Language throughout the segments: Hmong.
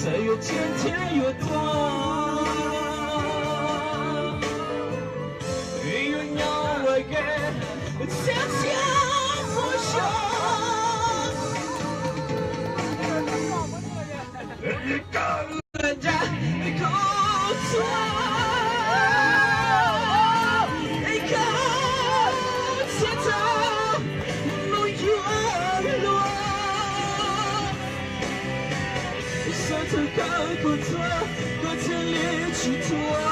Txawm yuav tshiab thiab yuav tuag, yuav nyob ua ke txhiab txhiab muaj zoo. Koj nra koj txhua, koj txhia txhua mus yuav luag. Xav txog koj kuv txhua, koj txhia li tsis txhua.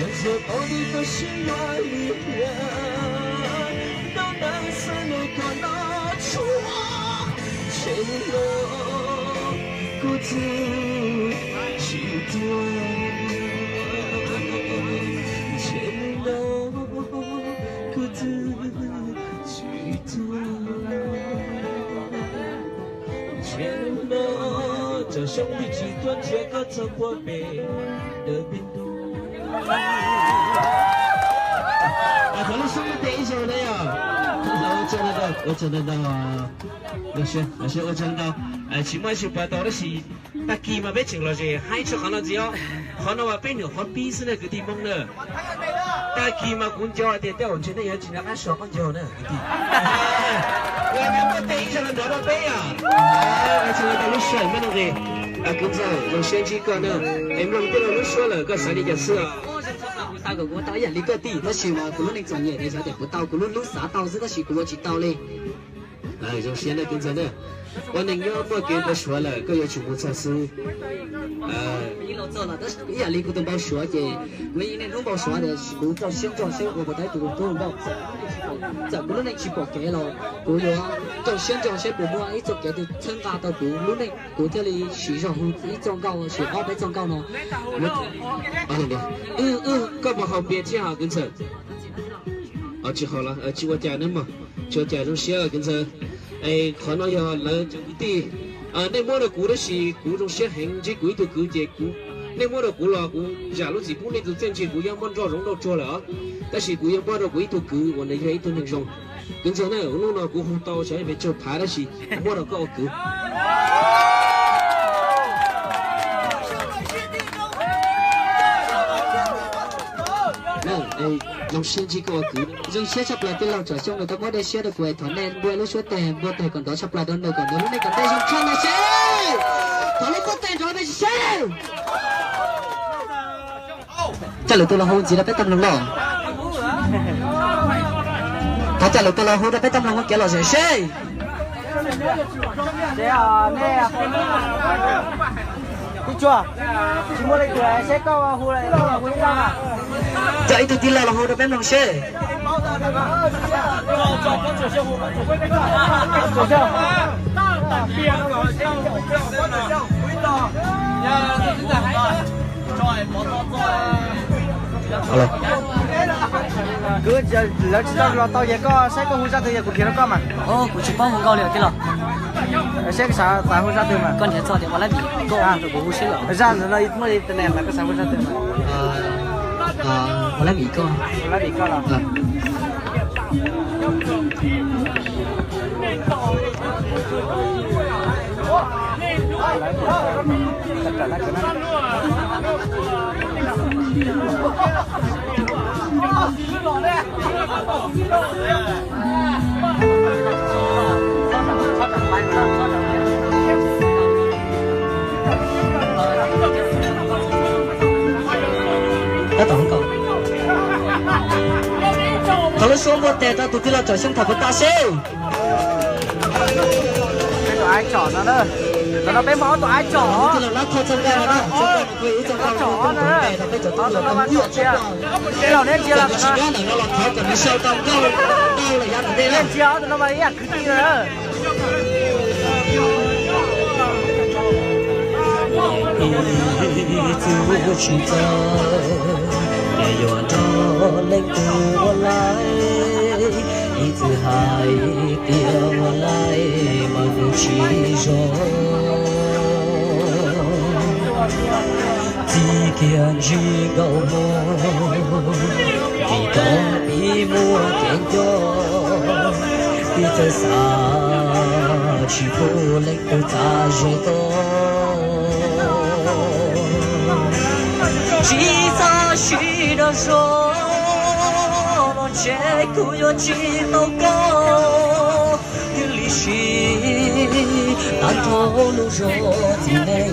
Yog txhua tau li koj sib yuav li hia, noj neeg xwb nws koj noj tshuaj. Ntshe hnub no kuv twb tsis tuag, ntshe hnub no kuv twb tsis tuag. Ntshe hnub no cov xyoob twb tsis tuaj nrhiav koj txog puag pem ntawm peb ntug. Thov lub suab tes ib zaug na yom. Ua tsaug ntau, ua tsaug ntau, ua tsaug ntau. Tsis muaj ib tug paub tau tab sis tag kis mas peb tseem los zes haib tshaj qhov no ntxiv os. Qhov no mas peb nyuam qhuav pib xwb na kwv tij Hmoob na. Tag kis mas kuv nco tias tej zaum ntshe nej yuav tsis nco qab suav qab ncaug na kwv tij. Ua nyob muaj tej ib zaug nrov rau peb yom. Ua tsaug ntau lub sij hawm muaj nuj nqis. Kwv ntxawm, zoo siab ntsib koj na. Es mloog tej no lub suab lawm koj xav li cas xwb? Kuv tau kom kuv tau ib yam li koj tij, tab sis mas kuv lub neej txom nyem es xav tias kuv tau kuv lub hlwb xav tau xwb tab sis kuv ua tsis tau li. Zoo siab na kwv ntxawg na. Ua neeg nyob muaj kev npau suav lawm koj yuav tsum mus txog xwb. Ib yam li kuv tus npau suav ces kuv yeej niaj hnub npau suav tias kuv rau siab ntso seb ua puas tau ib tug tub hluas nkauj. Txawm kuv lub neej tsis pom kev los kuv yuav rau siab ntso seb puas muaj ib txoj kev twg txhawb nqa tau kuv lub neej kuv thiaj li siv zog hu ib txoj nkauj sis ob peb txoj nkauj no. Wb, wb, koj puas haus pias thiab hos kwv ntxawg? Tsis haus los tsis ua cas nawb mog, tsis ua cas, zoo siab kwv ntxawg. Qhov no yog lawv cov kwv tij, nej muab rau kuv tab sis kuv zoo siab heev ntsib kuv ib tug kwv ces kuv, nej muab rau kuv los kuv zam lub txim pub nej tus txiaj ntsig kuv yuav muab nroj zoov nroj tsuag lawm os. Tab sis kuv yuav muab rau kuv ib tug kwv uas nws yog ib tug neeg zoo. Kwv ntxawg na, hnub no kuv hu tau xyov pes tsawg phav tab sis kuv muab rau koj ua kwv. Zoo siab ntsib koj ua kwv. Zoo siab tshaj plaws tij laug Tsom Xyooj nws tau muab dej siab rau kuv es thov nej npuaj lub suab tes npuaj tes kom nrov tshaj plaws rau nws kom nws lub neej kom ntev zoo tshaj no seb. Thov lub npuaj tes nrov me seb. Coj lwm tus los hu ntxiv rau peb tau mloog los. Thov coj lwm tus los hu rau peb tau mloog ua kev lom zem seb. Tsuag, tsis muaj leej twg seb koj hu, hu ib tug tij laug los hu rau peb mloog seb. Kwv, lawv tsis tau los tau ces koj saib koj hu zaj twg yog kuv qhia rau koj mas. Kuv tsis paub hu nkauj li tij laug. Saib koj xav hu zaj twg mas. Koj nrhiav txog tias ua lab vim koj rau kuv hu seb. Zaj ntawd no muaj internet mas koj xav hu zaj twg mas. Ua lab vim koj. Ua lab vim koj los. Thov lub suab npuaj tes rau tus tij laug Tsom Xyooj tham puas tau seb. Peb tus aib tsom no na. Ntawm no peb muaj ob tus aib tsom. Tus tij laug Lab Thoj txoj nkauj no na. Txoj nkauj no kuj ib txoj nkauj tus npe rau peb cov tub hluas tau ntxias tshaj plaws. Tij laug neb ntsia los ntawm no los thov kom nws sau tau nkauj ntau lawm yav tom ntej na. Ntsia ob tug no mas ib yam kwv tij na. Ib txwm tsis txawj, yuav nrog leej twg ua laij, ib txwm hais tias ua laij mas nws tsis zoo. Txij kiag ntsib nkauj hmoob, vim tau pib muaj kev nco, pib txawj xav Tsis pub leej twg txav ze koj, tsis txhob sib dag zog, ntshe kuv yuav tsis tau koj. Cia li sim tag nrho lub zog txiv neej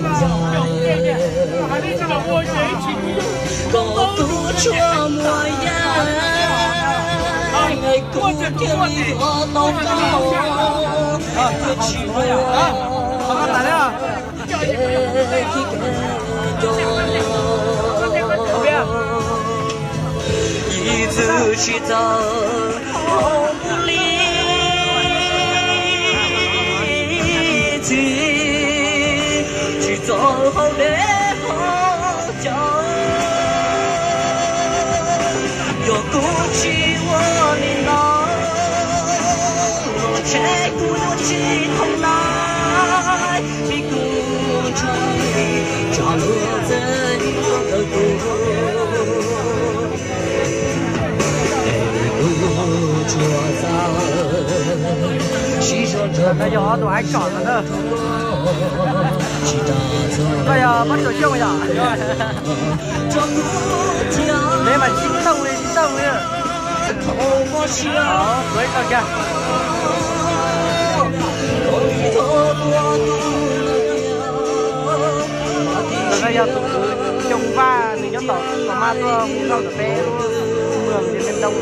yog kom kuv tsuas muaj yam, kuv thiaj li yuav tau koj, thiaj tsis muaj kev khib kev nco. Ib txwm tsis txawj hauv mus li txi, tsis txawj hauv deb hauv cawv. Yog kuv tsis ua li no, ntshe kuv yuav tsis thooj lawm, vim kuv ntshai tsam luag txeeb ntawm kuv. Kuv tsuas xav sib zog nrog no yog ob tug aib tsom no na. Koj yog Pab Tsuas Xyooj yom? Neb mas tsis tooj li, tsis tooj li. Ov, kuv ib tau kiag. Ntawm no yog tus kwv Xyooj Vaj, nws nyob tom Pos Maj tuaj mus noj ntawm peb lub moos Diam Ntees Ntoo.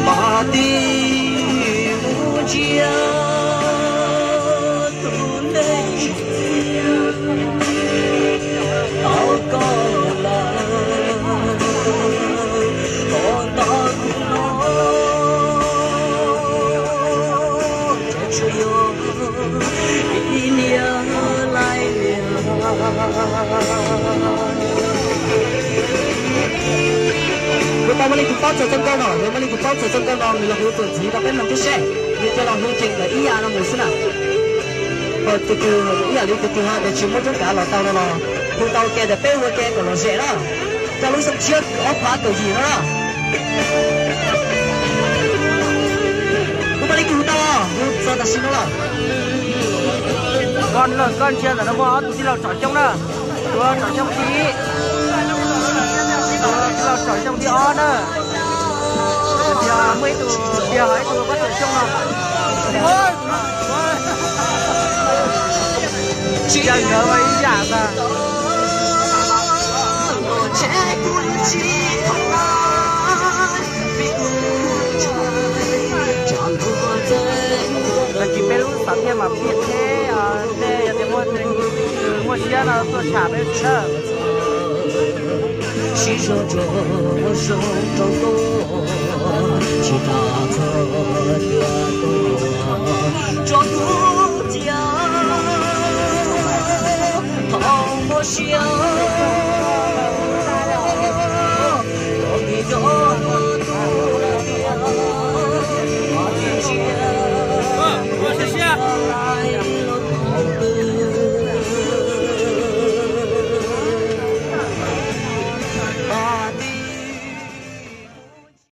Mas tib mus ntsia tus neeg tsis txiaj tau koj lawm, koj ntawm kuv no tsuas yog ib niag laij liam. Kuv tau muaj leej twg paub txog txoj nkauj no, yog muaj leej twg paub txog txoj nkauj no, nws los hu txuas ntxiv rau peb mloog thiab seb nws coj los hu nkees ntawm ib yam no mus xwb na. Tus twg ib yam li tus twg ho tias tsis muaj cuab kav los tau no los hu tau ke ntawm peb ua ke kom lom zem na. Rau lub xyoo tshiab ob phav kaum yim no na. Kuv muaj leej twg hu tau, hu txog tam sim no lawm. Koj, koj ntsia ntawm no muaj ob tug tij laug Tsom Xyooj na. Tus Tsom Xyooj thib ib, tus Tsom Xyooj thib ob na. Tias muaj ib tug tiag ho ib tug Pab Tsuas Xyooj no. Tias nkawd ua ib yam ntag. Tag kis peb lub xav thiaj mas pib thiab, nej yog tias muaj, muaj siab no tuaj tsham peb tsis na. Sib zog tso zoo rau koj, tsis tas txog tias koj yuav tso kuv cia, thov muaj siab, koj kis cov tus tiag, koj kis ntsia.